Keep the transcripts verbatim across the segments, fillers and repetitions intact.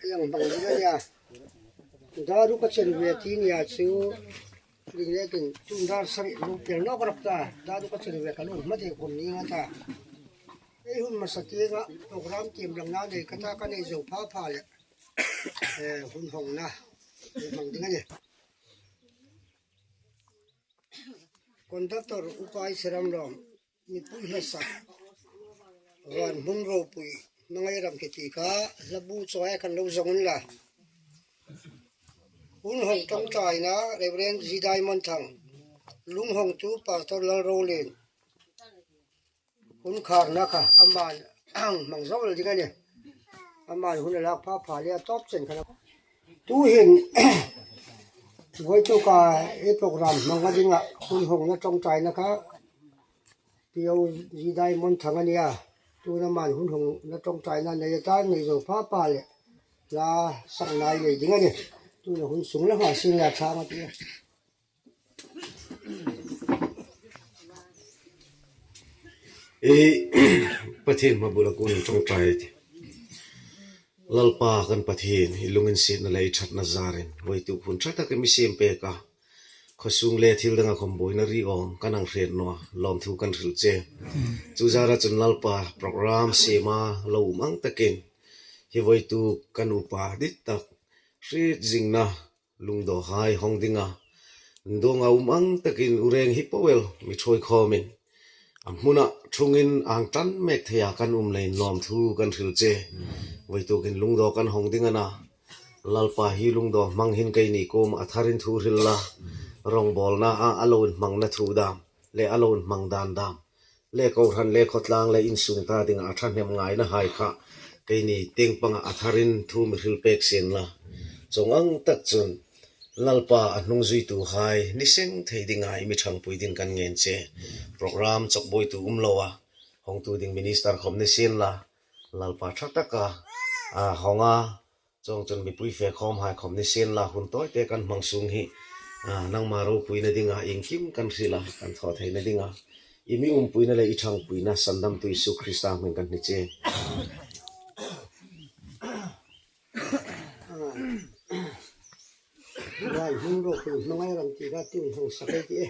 Yang bang ni ya. Daru ka chen ve ti nia chu. Ring le kin tun dar sari lo pel nawk rak ta. Daru ka chen ve ka lo ma te kon ni nga ta. Ei hun masa te nga program tiem lang na nei ka ta ka nei zo pha pha le. Eh, hun hong na. Hun hong ding a ni. Conductor Upai Seram Lom, mipui hmasa, Vanhmung ropui, Hmangai ram kiti kha, hlabu chawia kan lo zawng unla. Hun hong ṭawngṭaina, Reverend G. Diamond Thang, lunghongtu Pastor Lalrolien. Hun kharna kha, aman, hmang zo ding a ni. Aman hun a lak pha pha le a tawp chen kha. Tuhin, voituka e program hmang a dinga, hun hongna ṭawngṭaina kha, P O G. Diamond Thang a nia. Tuna aman hun hongna ṭawngṭaina nei a ta, nei zo pha pha le. La sang nai nei ding a ni. Tuna hun sung la hma sin la ṭha nga tia. I Pathien hma bula kun ṭawngṭai ti. Lalpa kan Pathien, i lunginsietna le i ṭhatna zarin, voituk hun ṭha tak i mi siem pek a. Khawsung le thil danga khawm buoina ri awm kan hang hriet naw a, lawmthu kan hril che. Chu zara chun Lalpa program siema lo um ang takin, hi voituk kan upa dit tak hriet zingna lungdawhai hawng dinga, dawng a um ang takin ureng hi po el mi ṭhuoi khawmin, a hmuna ṭhungin ang ṭan mek theia kan um leiin lawmthu kan hril che. Voitukin lungdaw kan hawng ding a na. Lalpa hi lungdaw hmang hin keini kuoma a tharin thu hril la. Rawngbawlna a, a lo inhmangna thu dam, le a lo inhmang dan dam. Le kohran le khawtlang le insung ta dinga a ṭhahnemngaina hai kha. Keini tieng panga a tharin thu mi hril pek sien la. Chuong ang tak chun Lalpa a hnungzuituhai ni seng thei dinga i mi ṭhangpui dingin kan ngen che. Program chawk buoitu um lo a, hawngtu ding minister khawm ni sien la. Lalpa ṭha taka, a, hawng a, chuong chun mipui fe khawmhai khawm ni sien la, hun tawite kan hmang sung hi, a, nangma ropuina dinga iengkim kan hril a, kan thaw theina dinga i mi umpuina le i ṭhangpuina Sandamtu Isu Krista hmingin kan hni che. Lalpa hming ropui, Hmangai ram ti ka tin hong sa kai ti e.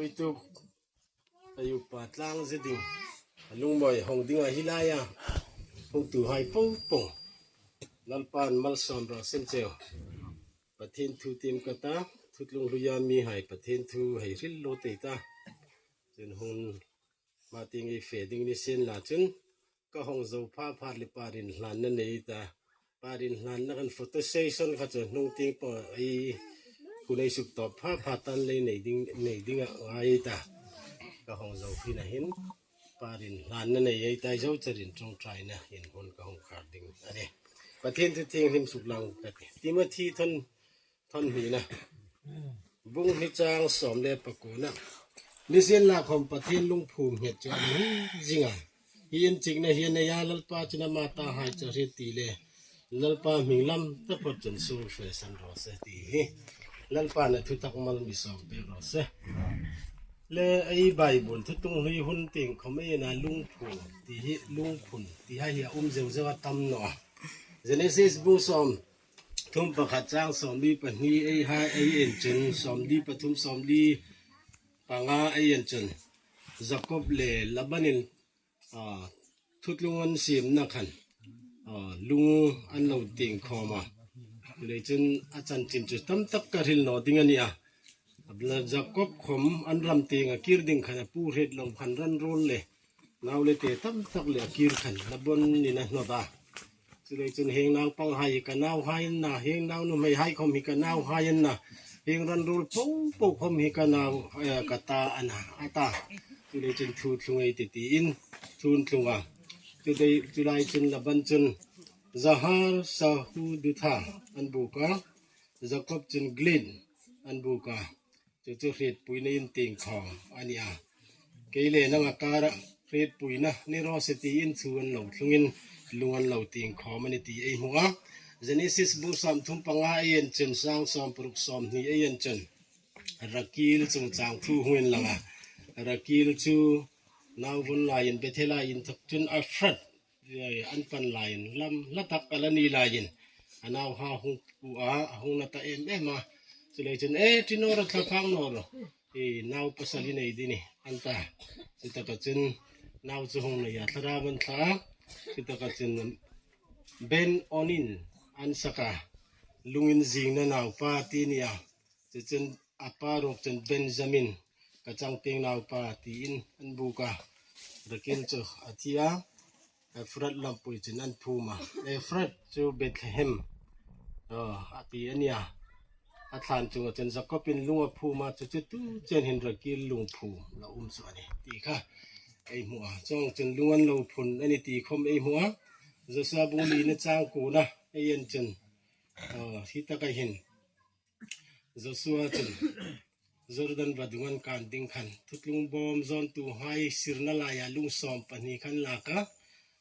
Ui tu, a upa tlang zie ding, a lungmawi hawng ding a hi laia hung tuhai po po, Lalpan malsawm raw se cheu. Pathien thu tiem ka ta, thutlung hluia mihai Pathien thu hei hril lo tei ta. Chun hun ma tieng ei fe ding ni sien la chun, ka hawng zo pha pha le parin hlanna nei ta. Parin hlanna khan photo session kha chu hnung tieng po ei hun ei suk tawp pha pha tan lei nei ding, nei ding a ngai ta. Ka hawng zo phin a hin parin hlanna nei ei ta, zo charin ṭawngṭaina hin hun ka hawng khar ding a nih. Pathien thu thienghlim suk lang ka ti. Timothy thawn, thawn hnina. Bung hni chang sawm le pakuona. Nisienlakhawm Pathien lungphum nghet chu a ni zing a. Hi inchikna hi a nei a, Lalpa chun ama tahai chu a hriet ti le, Lalpa hming lam taphot chun suol fe san raw se ti hi. Lalpan a thutak mal mi sawm pek raw se. Le ei Bible thutlung hlui hun tieng khawm ei na lungphum ti hi, lungphum ti hai hi a um zeu zeu a tam naw a. Genesis bu sawm thum pakhat chang sawmli pahni ei ha, ei en chun, sawmli pathum, sawmli panga ei en chun, Jakob le Labanin, a, thutlung an siemna khan, a, lung an lo tieng khawm a. Leichun a chanchin chu tam tak ka hril naw ding a ni a. Jakob khawm an ram tieng a kir ding khan a pu hriet lo khan ran ruol le nau le te tam tak le a kir khan Labanin a hnawt a. Chuleichun hieng naupang hai hi ka nauhai an na, hieng naunuhmei hai khawm hi ka nauhai an na, hieng ran ruol po po khawm hi ka nau, eh, ka ta a na, a ta. Chuleichun thutlung ei ti tiin, thutlung a. Chulei, chulai chun Laban chun Zahar Sahadutha an buk a, Jakob chun Gilead an buk a. Chu chu hrietpuina in tieng khawm a ni a. Kei le nang a kara hrietpuina ni raw se tiin thu an lo thlungin lung an lo tieng khawm a ni ti ei hmu a. Genesis bu sawmthum panga ei en chun, sang sawmparuk sawmhni ei en chun, Rakil chungchang thu hung inlang a. Rakil chu nau vun laiin Bethel-a inthawk chun Efrat, eh, an pan laiin lam hla tak a la ni laiin a nauhai hung pu a, a hung na ta em em a. Chuleichun, eh, ṭi naw ro, thlaphang naw ro, eh, nau pasal i nei ding a nih, an ta. Chutaka chun nau chu hung nei a, thlarau an thla a. Chutaka chun Ben-oni an sak a, lungin zingna naupa ti ni a. Chuchun a pa ruok chun Benjamin, ka changtieng naupa tiin an buk a. Rakil chu a thi a, Efrat lampui chun an phum a. Efrat chu Bethlehem, aw, a ti a ni a. A thlan chunga chun Jakobin lung a phum a, chu chu tu chen hin Rakil lungphum la um chu a nih ti kha ei hmu a. Chuong chun lung an lo phun a ni ti khawm ei hmu a. Josua bung lina chang kuona ei en chun, aw, hi taka hin Josua chun Jordan vadung an kan ding khan, thutlung bawm zawntuhai sirna laia lung sawm pahni khan lak a,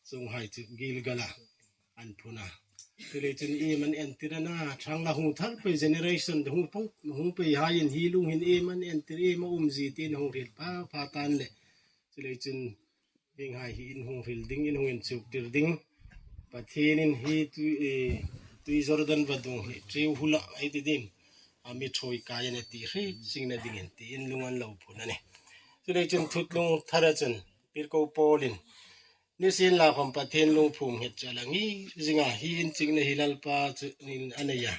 chuonghai chu Gilgal-a an phun a. Chuleichun iem an entir a na, ṭhang la hung thar pei generation hung pawng, hung peihaiin hi lung hin iem an entir, iem a umzie tiin hung hril pha pha tan le. Chuleichun hienghai hi in hung hril ding, in hung inchuktir ding. Pathienin hi tui, eh, tui Jordan vadung hi ṭiu hula ei ti ding, a mi ṭhuoi kai a nih ti hre zingna dingin tiin lung an lo phun a nih. Chuleichun thutlung thara chun Tirko Paulin, nisienlakhawm Pathien lungphum nghet chu a la ngir zing a, hi inchikna hi Lalpa chu in a nei a.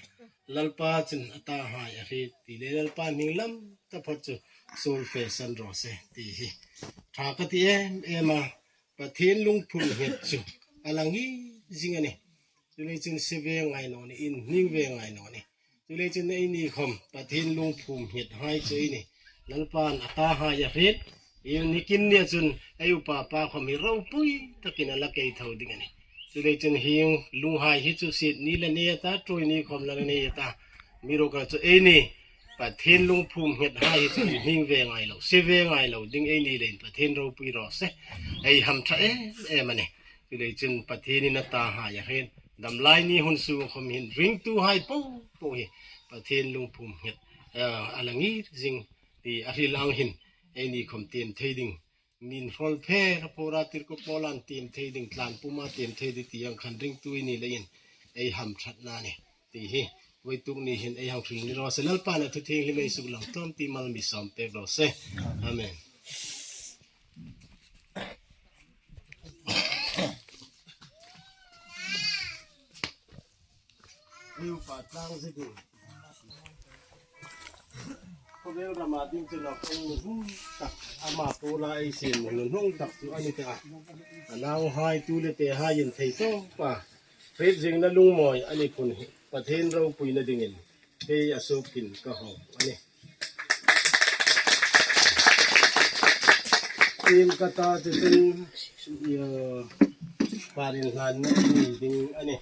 Lalpa chun a tahai a hriet ti le, Lalpa hming lam taphot chu suol fe san raw se ti hi ṭha ka ti em em a. Pathien lungphum nghet chu a la ngir zing a nih. Chuleichun sie ve ngai naw ni, in hning ve ngai naw ni. Chuleichun eini khawm Pathien lungphum nghet hai chu ei nih. Lalpan a tahai a hriet, ei ni kin nia chun ei upa pa khawm hi ropui takin a la kei tho ding a nih. Chuleichun hieng lunghai hi chu siet ni la nei a ta, ṭhuoi ni khawm la nei a ta. Amiruokchu eini Pathien lungphum nghet hai hi chu hning ve ngai lo, sie ve ngai lo ding ei ni leiin Pathien ropui raw se. Ei hamṭha em em a nih. Chuleichun Pathienin a tahai a hriet. Damlai ni hun sunga khawm hin ringtuhai po po hi Pathien lungphum nghet, eh, a la ngir zing ti a hril ang hin eini khawm tiem thei ding. Min hrawl pher a phawra Tirko Paula'n tiem thei ding, tlan puma tiem thei ding ti ang khan ringtu ei ni leiin ei hamṭhatna a nih ti hi Voituk ni hin ei hang hring ni raw se, Lalpan a thu thienghlim ei suklang tlawm ti mal mi sawm pek raw se. Amen. Ei upa tlang zet ding. Khawvel rama ding chu naw kawng nuhnung tak, ama pula ei siem nuhnung tak chu a ni ta a. A nauhai tu le tehai in thei tawpa hriet zingna lungmawi a ni phun hi Pathien ropuina dingin hei a suokin ka hawng a nih. Tiem ka ta chu chun, io, parin hlan ni ding a nih.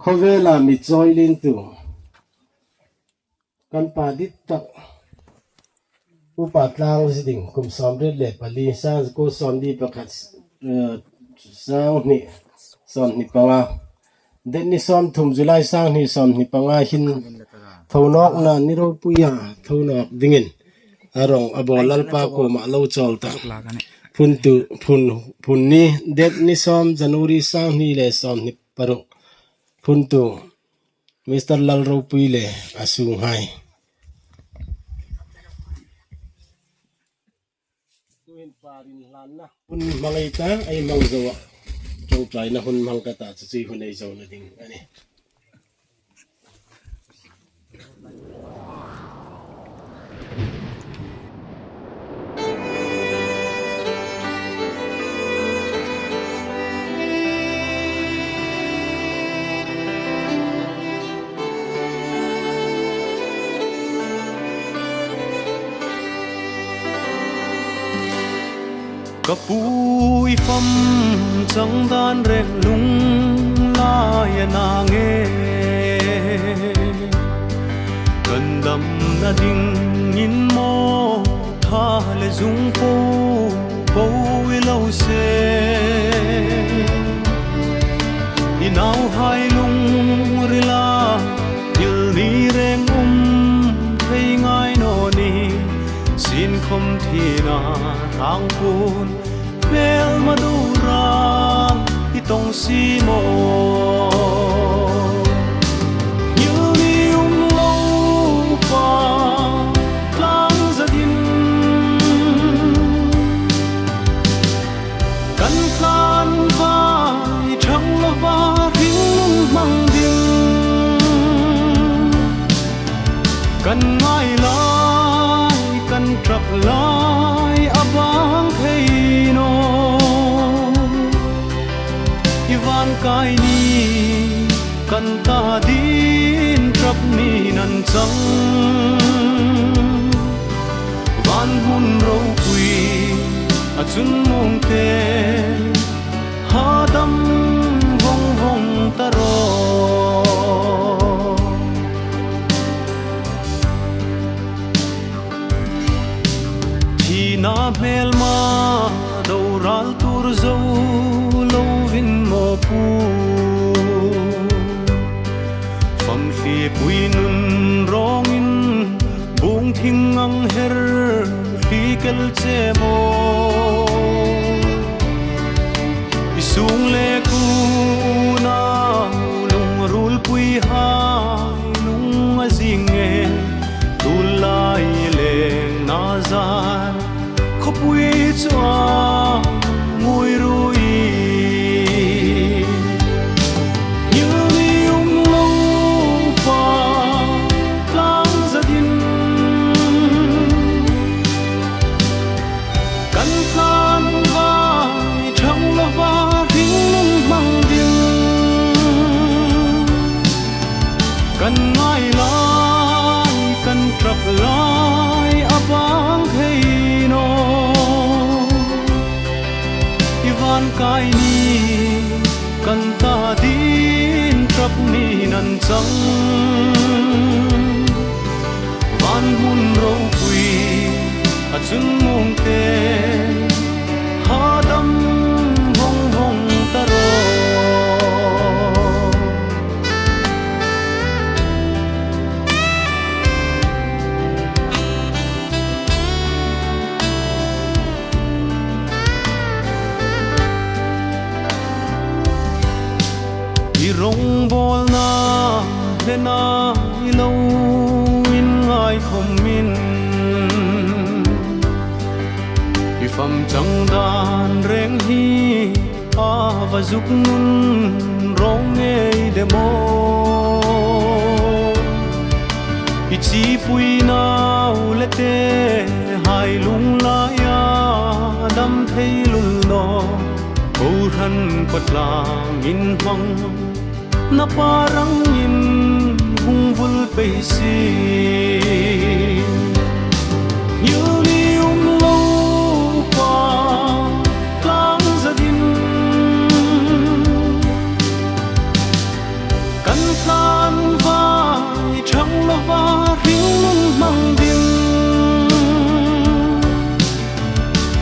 Khawvela mi chawi lien tu kan pa dit tak, upa tlang zet ding, kum sawmriet le pali, sangkua sawmli pakhat, eh, sanghni sawmhni panga. Det ni sawmthum July sanghni sawmhni panga hin thonawkna ni ropuia thonawk dingin a rong a bawl Lalpa kuoma lo chawl ta. Phun tu, phun, phun ni, det ni sawm January sanghni le sawmhni paruk. Phun tu Mister Lalropui le a sunghai. Tuhin parin hlanna hun hmang ei ta, ei hmang zo a. Ṭawngṭaina hun hmang ka ta, chu chu hun ei zona ding a nih. Ka pu i fam chang dan reng lunglai a na nge, kan damna dingin maw tha le zung po po i lo se. I nauhai lungrila thil ni reng um thei ngai naw ni, sin khom thina thangpun hmel ma dura i tong si maw. Ngil ni um lo pa tlang zatin, kan tlan vai thang lova hringnun hmang ding. Kan ngai lai, kan ṭap lai a bang thei naw. I van kai ni, kan ta din ṭap ni nan chang. Van hmun ropui a chun mungte ha dam vong vong ta raw. Thina hmelma doral tur zo lovin maw pu, famhli pui nun rawngin bung thing ang her hli kel che maw. I sung le kuna lungrulpui hai lung a zing e, tulai leng na zar khawpui chu a ngui rui. Ngil ni um lo pa tlang zatin, kan tlan vai thang lova hringnun hmang ding. Kan ngai lai, kan ṭap lai a bang thei naw. I van kai ni, kan ta din ṭap ni nan chang. Van hmun ropui a chun mungte ha dam vong vong ta raw. Hung bawlna le nai lo in ngai khawmin, i fam chang dan reng hi a va zuk nun rawng ngei de maw? I chipui nau le tehai lung laia dam thei lul naw, kohran kawtlang in hmang na pa rangin hung vul pei si. Ngilni um lo pa tlang zatin, kan tlan vai thang lova hringnun hmang ding.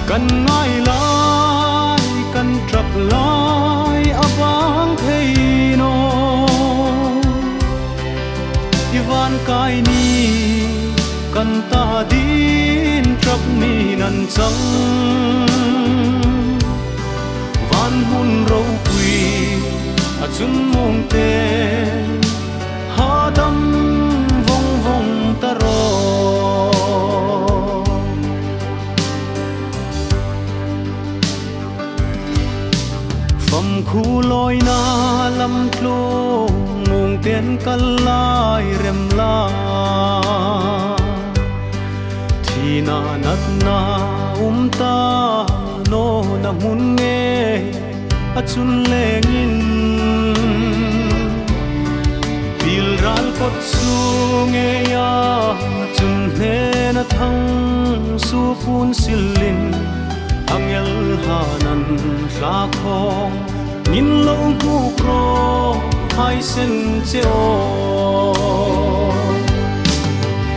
Kan ngai lai, kan ṭap lai a bang thei naw. I van kai ni, kan ta dingin ṭap ni nan chang. Van hmun ropui a chun mungte ha dam vong vong ta ro. Fam khu lawina lam tlung mungten kal lai rem la. Thina natna um ta naw na hmun ngei a chun lengin, pilral kawt chu ngeia chun hnena thang su pun silin, angel hanan hla khawng ngin lo hmuk rawh hai sen che aw.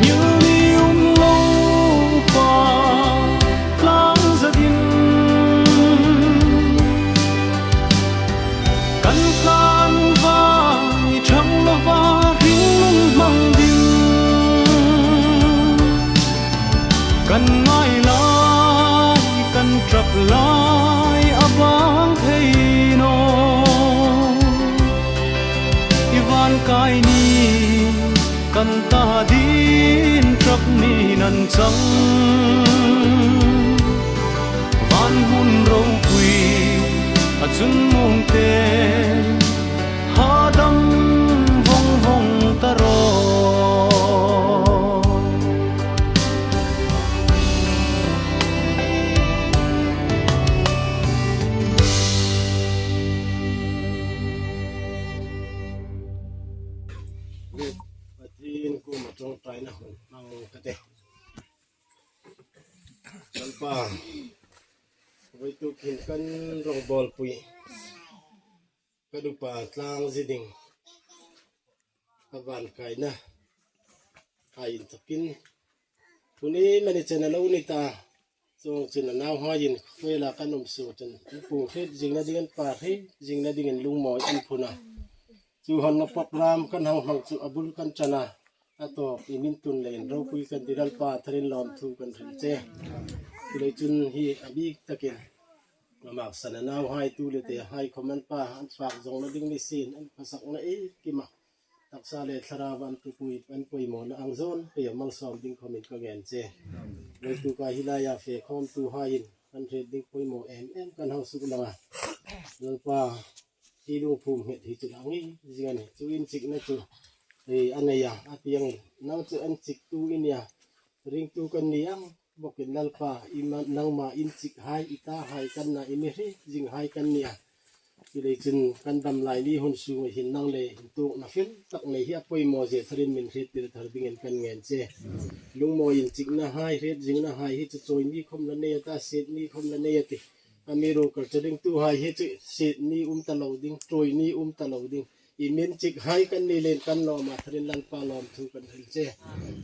Ngilni um lo pa tlang zatin, kan tlan vai thang lova hringnun hmang ding. Kan ngai lai, kan ṭap lai a bang thei naw. I van kai ni, kan ta dingin ṭap ni nan chang. Van hmun ropui a chun mungte ha dam vong vong ta ro. Pathien kuoma ṭawngṭaina hun hmang ka tih. Lalpa, vawituk hin kan rawngbawlpui, ka nupa tlang zie ding, ka van kaina hai inthokin, hun ei mani chen a lo ni ta, chuongchun a nauhaiin khawvela kan um suok chun, an pu hriet zingna ding, an pa hriet zingna dingin lungmawi an phun a. Chu honna program kan hang hmang chu a bul kan ṭan a, a tawp i min tun leiin ropui kan ti, Lalpa, tharin lawmthu kan hril che. Chuleiin chun hi a bik takin a maksan a nauhai tu le tehai khawm an pa an fak zawngna ding ni sien, an pha sakna ei kima taksa le thlarau an tupui, an poimawna ang zawn pei a malsawm ding khawmin ka ngen che. Vawituk a hi laia fe khawmtuhaiin kan hriet ding poimaw em em kan hang suk lang a. Lalpa, hi lungphum het hi chu a ngai zing a nih. Chu inchikna chu, eh, a nei a, a ti angin, nang chu inchiktu i nih a, ringtu kan ni ang bawkin Lalpa, i ma, nangma inchikhai, i tahai kan na, i mi hriet zinghai kan ni a. Chuleiin chun kan dam lai ni hun sunga hin nang le intuokna fel tak nei hi a poimaw zie tharin min hriettir thar dingin kan ngen che. Lungmawi inchiknahai, hriet zingnahai hi chu chawi ni khawm la nei a ta, siet ni khawm la nei a tih. Amiruokchu ringtuhai hi chu siet ni um ta lo ding, chawi ni um ta lo ding, i mi inchikhai kan ni leiin kan lawm a, tharin Lalpa lawmthu kan hril che.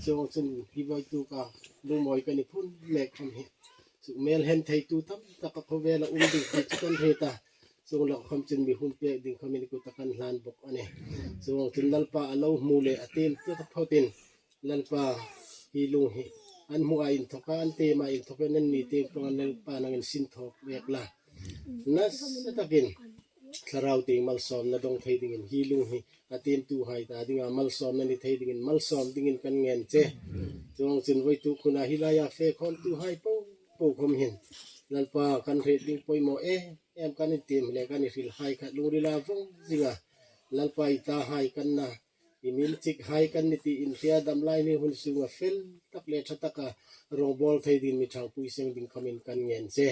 Chuongchun hi vawituk a lungmawi kan phun mek khawm hi chu mel hen theitu tam tak a khawvela um ding ti chu kan hriet a. Chuong lak khawm chun mi hung pek ding khawmin kut a kan hlan bawk a nih. Chuongchun Lalpa a lo hmu le a tem tak phawtin, Lalpa, hi lung hi an hmu a inthawka, an tem a inthawka, nan mi tem panga Lalpa nangin sin thawk vek la. Nasa takin Thlarau tieng malsawmna dong thei dingin hi lung hi a tiemtuhai ta dinga malsawmna ni thei dingin malsawm dingin kan ngen che. Chuongchun voituk huna hi laia fe khawmtuhai po po khawm hin Lalpa, kan hriet ding poimaw em em kan intiem le kan hrilhai kha lungrila vong zinga Lalpa, i tahai kan na, i mil chikhai kan ni tiin hria dam lai ni hun sunga fel tak le ṭha taka rawngbawl thei dingin mi ṭhangpui seng ding khawmin kan ngen che.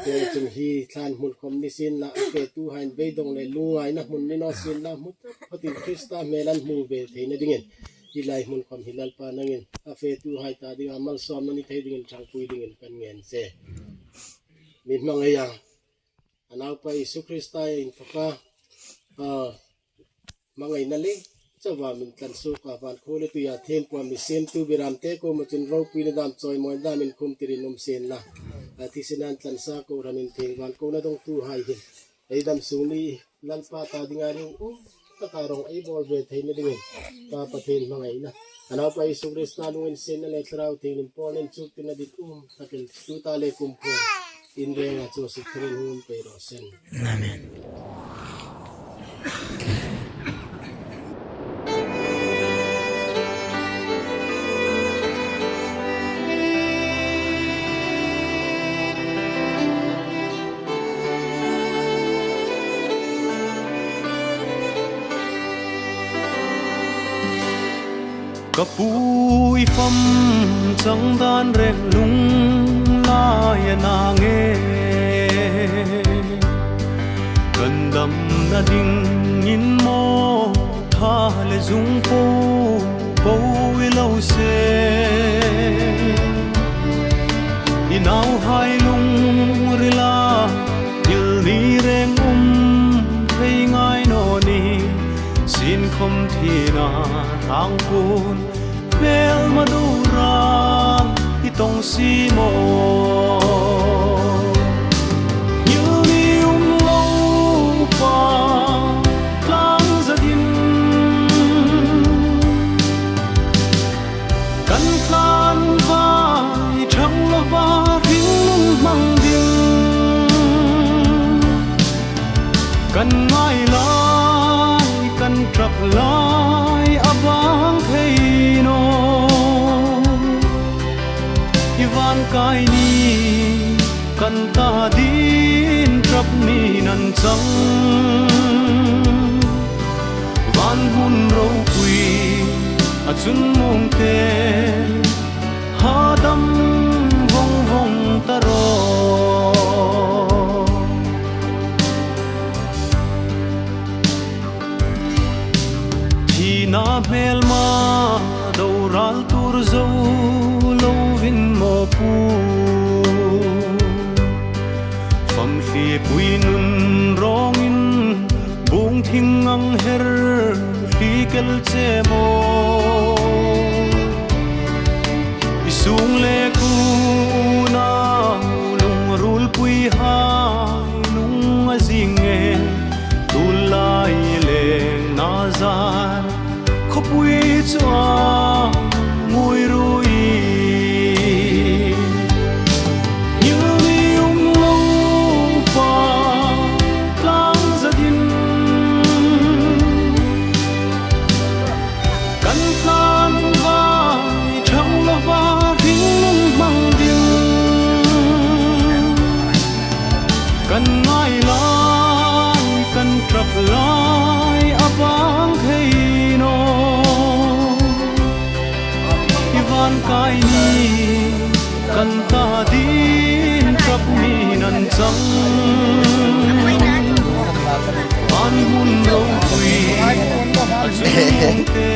Chuongchun hi thlân hmun khawm ni sienla, a fetuhaiin beidong le lungngaina hmun ni naw sienla, hmu taphawtin Krista hmel an hmu ve theina dingin hi lai hmun khawm hi Lalpa, nangin a fetuhai ta dinga malsawmna ni thei dingin ṭhangpui dingin kan ngen che. Mi hmangaia, a Naupa Isu Krista inthawka, a, hmangaina le chauva min tlan suoka, van khuo le tuia thiempu a mi siemtu Biramte kuoma chun ropuina dam, chawimawina dam inkhum tirin um sienla. A thisena an tlansa kohran inthieng van kona dongtuhai hin ei dam sung ni Lalpa ta dinga ringum taka rawng ei bawl ve theina dingin Pa Pathien hmangaina, a Naupa Isu Krista lunginsietna le Thlarau Thienghlim pawlna inchuktirna dit um takin tuta le kumkhuo in renga chu suk therin hung pei raw seh. Amen. Ka pu i fam chang dan reng lunglai a na nge. Kan damna dingin maw tha le zung po po i lo se. I nauhai lungrila thil ni reng um thei ngai naw ni. Sin khawm thina thang kun hmelma dura i tong si maw? Ngil ni um lo pa tlang zatin kan tlan vai thang lova hringnun hmang ding. Kan ngai lai, kan ṭap lai a bang thei naw. I van kai ni, kan ta dingin ṭap ni nan chang. Van hmun ropui a chun mungte ha dam vong vong ta rawh. Thina hmelma doral tur zo lovin maw pu. Famhliepui nun rawngin bung thing ang her hli kel che maw? I sung le ku unau lungrulpui hai nung a zing nge, tulai leng na zar khawpui chu a ngui rui. Ngil ni um lo pa tlang zatin kan tlan vai thang lova hringnun hmang ding. Kan ngai lai, kan ṭap lai a bang thei naw. I van kai ni, kan ta dingin ṭap ni nan chang. Van hmun ropui a chun mungte